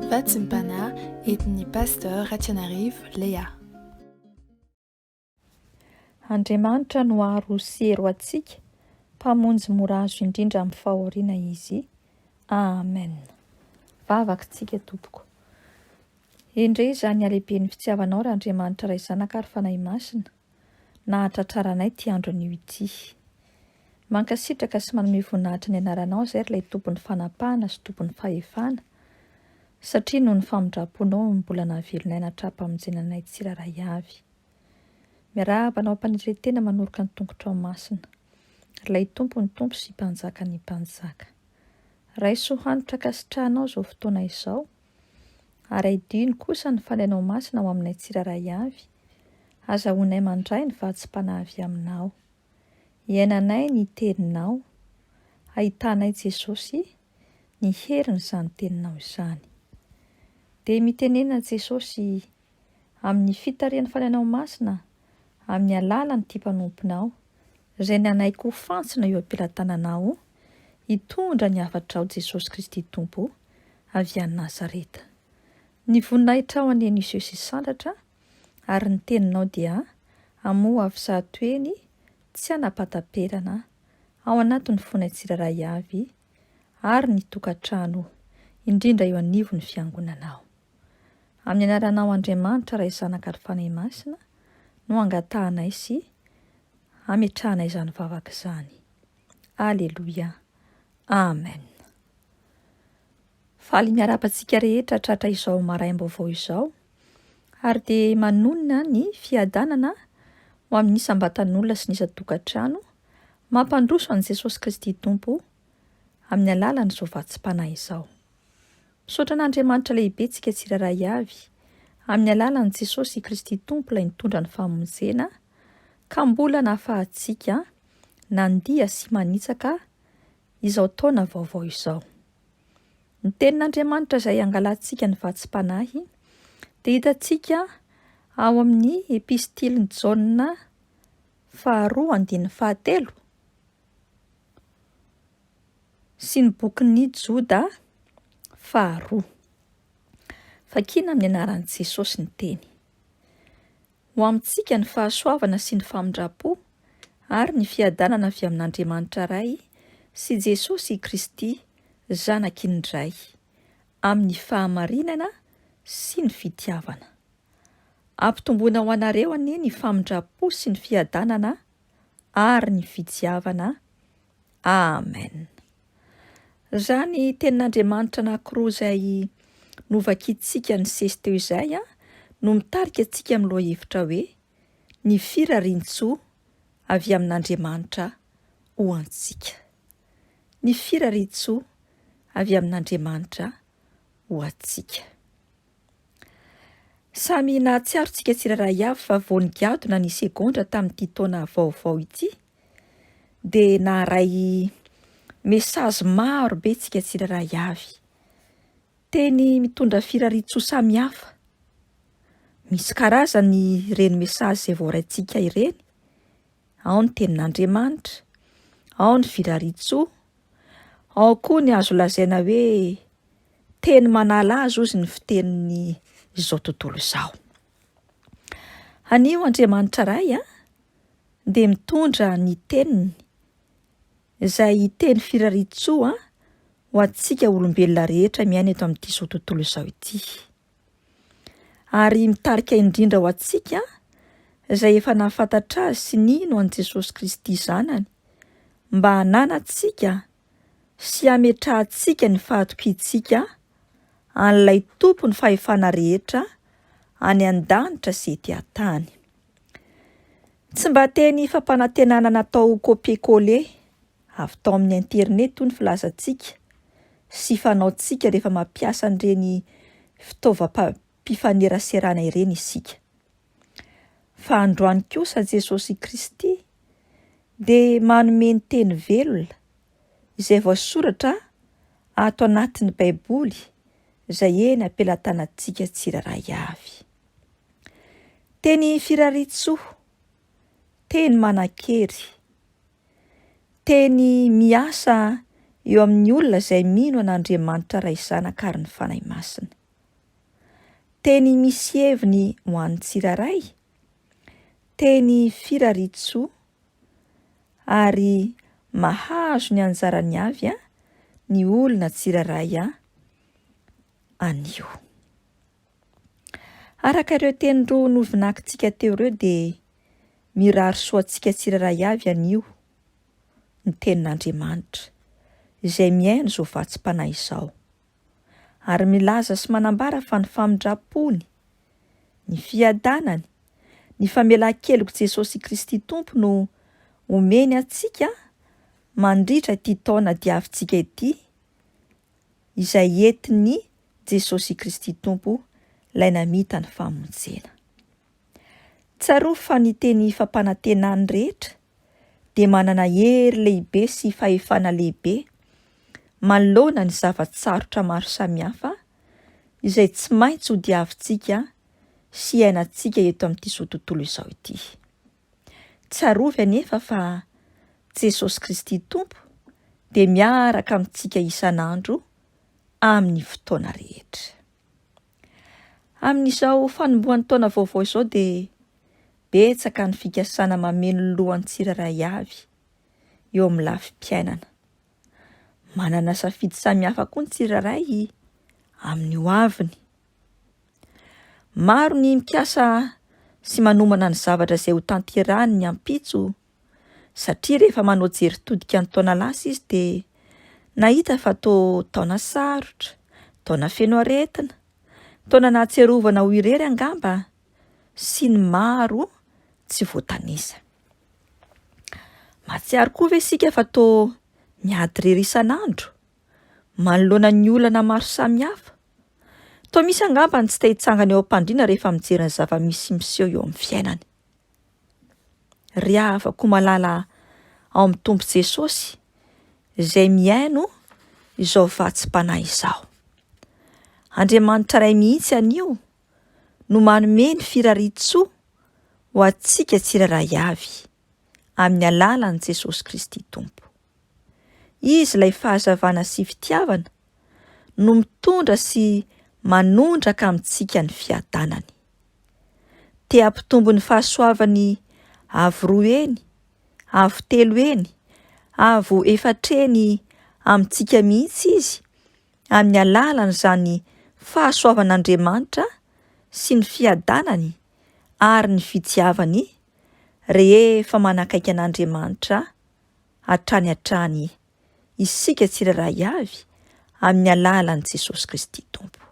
Vatsim-panahy entin'ny Pasteur Ratianarivo Léa. Andriamanitra no aro sy hery ho antsika, Mpamonjy mora azo indrindra amin'ny fahoriana Izy. Amen. Vavaka tsika tompoko. Endrey izany halehiben'ny fitiavanao ry Andriamanitra Ray Zanaka ary Fanahy Masina nahatratraranay ity andro anio ity. Mankasitraka sy manome voninahitra ny anaranao izay ry ilay Tompon'ny fanapahana sy Tompon'ny fahefana satria noho ny famindram-ponao no mbola nahavelona aina hatrampamonjena anay tsirairay avy. Miarahaba anao am-panetren-tena manoroka ny tongotrao masina, ry ilay Tompon'ny tompo sy Mpanjakan'ny mpanjaka. Raiso hanitra ankasitrahanao izao fotoana izao Ary haidino kosa ny Fanahinao Masina ao aminay tsirairay avy, azahoanay mandray ny vatsim-panahy avy Aminao. Iainanay ny Teninao, ahitanay Jesosy ny herin'izany Teninao izany. Dia mitenena Jesosy amin'ny fitarihan'ny Fanahinao Masina amin'ny alalan'ity mpanomponao, izay nanaiky ho fantsona eo am-pelatananao hitondra ny hafatrao Jesosy Kristy Tompo avy any Nazareta. Ny voninahitrao anie no hiseho sy hisandratra, ary ny teninao dia hamoha avy zato heny tsy hanam-pahataperana ao anatin'ny fonay tsirairay avy ary ny tokantrano, indrindra eo anivon'ny fiangonanao. Amin'ny anaranao Andriamanitra Ray Zanaka ary Fanahy Masina no angatahanay sy ametrahanay izany vavaka izany. Aleloia. Amen. Faly miarahaba antsika rehetra tratra izao maraim-baovao izao ary dia manonona ny fiadanana ho amin'ny isam-batan'olona sy ny isan-tokantrano mampandroso an'i Jesosy Kristy Tompo amin'ny alalan'izao vatsim-panahy izao. Misaotra an'Andriamanitra lehibe tsika tsirairay avy, amin'ny alalan'i Jesosy Kristy Tompo ilay nitondra ny famonjena, ka mbola nahafahantsika nandia sy manitsaka izao taona vaovao izao. Ny tenin'Andriamanitra izay angalantsika ny vatsim-panahy dia hitantsika ao amin'ny epistilin'i Jaona faharoa andininy fahatelo, sy ny bokin'ny Joda faharoa. Vakina amin'ny anaran'i Jesosy ny teny. Ho amintsika ny fahasoavana sy ny famindram-po ary ny fiadanana avy amin'Andriamanitra Ray sy Jesosy Kristy Zanaky ny Ray, amin'ny fahamarinana sy ny fitiavana. Ampitomboina ho anareo anie ny famindram-po sy ny fiadanana ary ny fitiavana. Amen. Izany tenin'Andriamanitra anankiroa izay novakintsika nisesy teo izay no mitarika antsika amin'ny lohahevitra hoe ny firarian-tsoa avy amin'Andriamanitra ho antsika. Ny firarian-tsoa avy amin'Andriamanitra ho antsika. Samy nahatsiaro tsika tsirairay avy fa vao nigadona ny segondra tamin'ity taona vaovao ity dia naharay message maro be tsika tsirairay avy. Teny mitondra firarian-tsoa samihafa. Misy karazany ireny message izay voaraintsika ireny. Ao ny tenin'Andriamanitra, ao ny firarian-tsoa, ao koa ny azo lazaina hoe teny manala azy hozy ny fitenin'ny izao tontolo izao. Anio Andriamanitra Ray a, dia mitondra ny teniny izay teny firarian-tsoa ho antsika olombelona rehetra miaina eto amin'ity izao tontolo izao ity. Ary mitarika indrindra ho antsika izay efa nahafantatra azy sy nino an'i Jesosy Kristy Zanany mba hananantsika sy hametrahantsika ny fahatokiantsika an'ilay Tompon'ny fahefana rehetra any an-danitra sy ety an-tany. Tsy mba teny fampanantenana natao copier-coller avy tao amin'ny internet hoy ny filazantsika sy fanaontsika rehefa mampiasa an'ireny fitaovam-pifaneraserana ireny isika. Fa androany kosa Jesosy Kristy dia manome ny teny velona izay voasoratra ato anatin'ny Baiboly izay eny am-pelatanantsika tsirairay avy. Teny firarian-tsoa, teny manan-kery, teny miasa eo amin'ny olona izay mino an'Andriamanitra Ray Zanaka ary ny Fanahy Masina. Teny misy heviny ho an'ny tsirairay, teny firariantsoa ary mahazo ny anjarany avy ny olona tsirairay anio. Araka ireo teny roa novinakintsika teo ireo dia mirary soa antsika tsirairay avy anio ny tenin'Andriamanitra izay mihaino izao vatsim-panahy izao ary milaza sy manambara fa ny famindram-pony, ny fiadanany, ny famelan-kelok'i Jesosy Kristy Tompo no omeny antsika mandritra ity taona diavintsika ity izay entin'i Jesosy Kristy Tompo ilay namita ny famonjena. Tsarovy fa ny teny fampanantenany rehetra dia manana hery lehibe sy fahefana lehibe manoloana ny zava-tsarotra maro samihafa izay tsy maintsy hodiavintsika sy iainantsika eto amin'ity izao tontolo izao ity. Tsarovy anefa fa Jesosy Kristy Tompo dia miaraka amintsika isan'andro amin'ny fotoana rehetra. Amin'izao fanombohan'ny taona vaovao izao dia betsaka ny fikasana mameno ny lohan'ny tsirairay avy eo amin'ny lafim-piainana. Manana safidy samihafa koa ny tsirairay amin'ny ho aviny. Maro ny mikasa sy manomana ny zavatra izay ho tanterahiny ny ampitso satria rehefa manao jery todika ny taona lasa izy dia nahita fa toa taona sarotra, taona feno aretina, taona nahatsiarovana ho irery angamba sy ny maro tsy voatanisa. Mahatsiaro koa ve isika fa toa miady irery isan'andro manoloana ny olana maro samihafa? Toa misy angamba ny tsy te hitsangana eo am-pandriana rehefa mijery ny zava-misy miseho eo amin'ny fiainany. Ry havako malala ao amin'ny Tompo Jesosy izay mihaino izao vatsim-panahy izao. Andriamanitra Ray mihitsy anio no manome ny firarian-tsoa ho antsika tsirairay avy amin'ny alalan'i Jesosy Kristy Tompo. Izy ilay fahazavana sy fitiavana no mitondra sy manondraka amintsika ny fiadanany. Te hampitombo ny fahasoavany avo roa heny, avo telo heny, avo efatra heny amintsika mihitsy Izy amin'ny alalan'izany fahasoavan'Andriamanitra sy ny fiadanany ary ny fitiavany rehefa manakaiky an'Andriamanitra hatrany hatrany isika tsirairay avy amin'ny alalan'i Jesosy Kristy Tompo.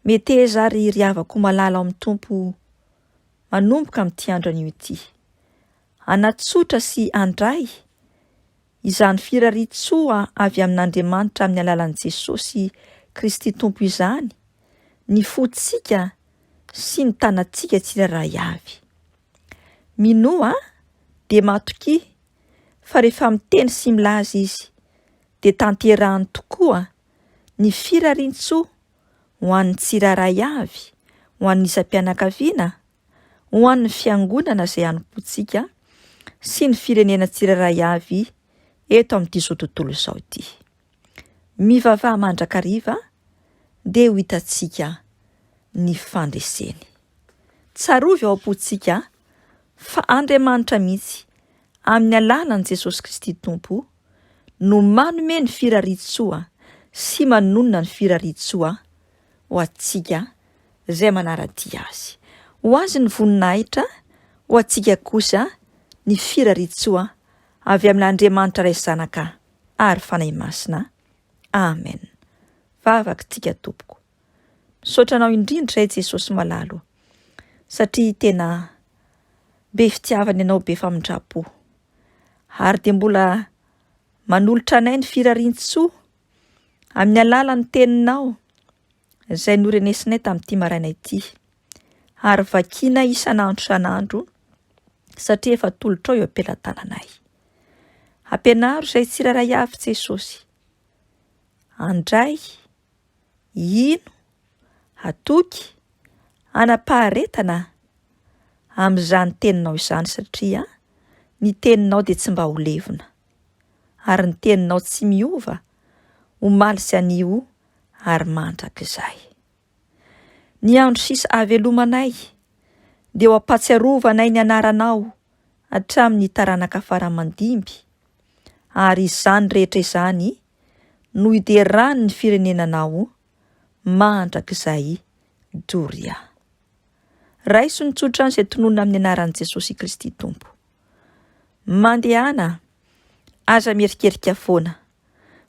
Meteza ary ry havako malala ao amin'ny Tompo manomboka amin'ity andro anio ity, hanatsotra sy handray izany firarian-tsoa avy amin'Andriamanitra amin'ny alalan'i Jesosy Kristy Tompo izany ny fontsika sy ny tanantsika tsirairay avy. Minoa dia matokia fa rehefa miteny sy milaza Izy dia tanterahany tokoa ny firarian-tsoa ho an'ny tsirairay avy, ho an'ny isam-pianakaviana, ho an'ny fiangonana izay anompoantsika sy ny firenena tsirairay avy eto amin'ity izao tontolo izao ity. Mivavaha mandrakariva dia ho hitantsika ny fandreseny. Tsarovy ao am-pontsika fa Andriamanitra mihitsy amin'ny alalan'i Jesosy Kristy Tompo no manome ny firarian-tsoa sy manonona ny firarian-tsoa ho antsika izay manara-dia Azy. Ho Azy ny voninahitra, ho antsika kosa ny firarian-tsoa avy amin'Andriamanitra Ray Zanaka ary Fanahy Masina. Amen. Vavakitsika tompoko. Misaotra anao indrindra izay Jesosy malala o, satria tena be fitiavana ianao, be famindram-po. Ary dia mbola manolotra anay ny firarian-tsoa amin'ny alalan'ny teninao izay norenesinay tamin'ity maraina ity. Ary vakiana isan'andro isan'andro satria efa atolotrao eo am-pelatananay. Ampianaro izay tsirairay avy Jesosy. Handray hino, hatoky, hanam-paharetana amin'izany teninao izany satria ny teninao dia tsy mba ho levona ary ny teninao tsy miova omaly sy anio ary mandrakizay. Ny andro sisa ahavelomanay dia ho ampahatsiarovanay ny anaranao hatramin'ny taranaka fara aman-dimby, ary izany rehetra izany no hideran'ny firenenanao mandrakizay doria. Raiso ny tsodrano izay tononina amin'ny anaran'i Jesosy Kristy Tompo. Mandehana, aza mierikerika foana,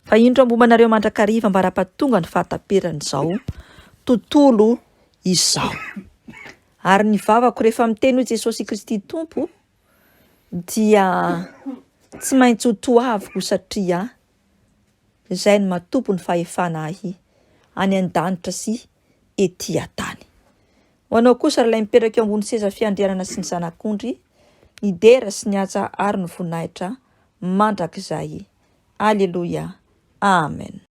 fa indro ambomanareo mandrakariva ambara-pahatonga ny fahataperan'izao tontolo izao. Ary ny vavako rehefa miteny hoe Jesosy Kristy Tompo dia tsy maintsy ho toaviko satria izay no maha-tompo ny fahefana ahy any an-danitra sy ety an-tany. Ho anao kosa ry ilay mipetraka eo ambony seza fiandrianana sy ny Zanak'ondry, ny dera sy ny haja ary ny voninahitra mandrakizay. Aleloia. Amen.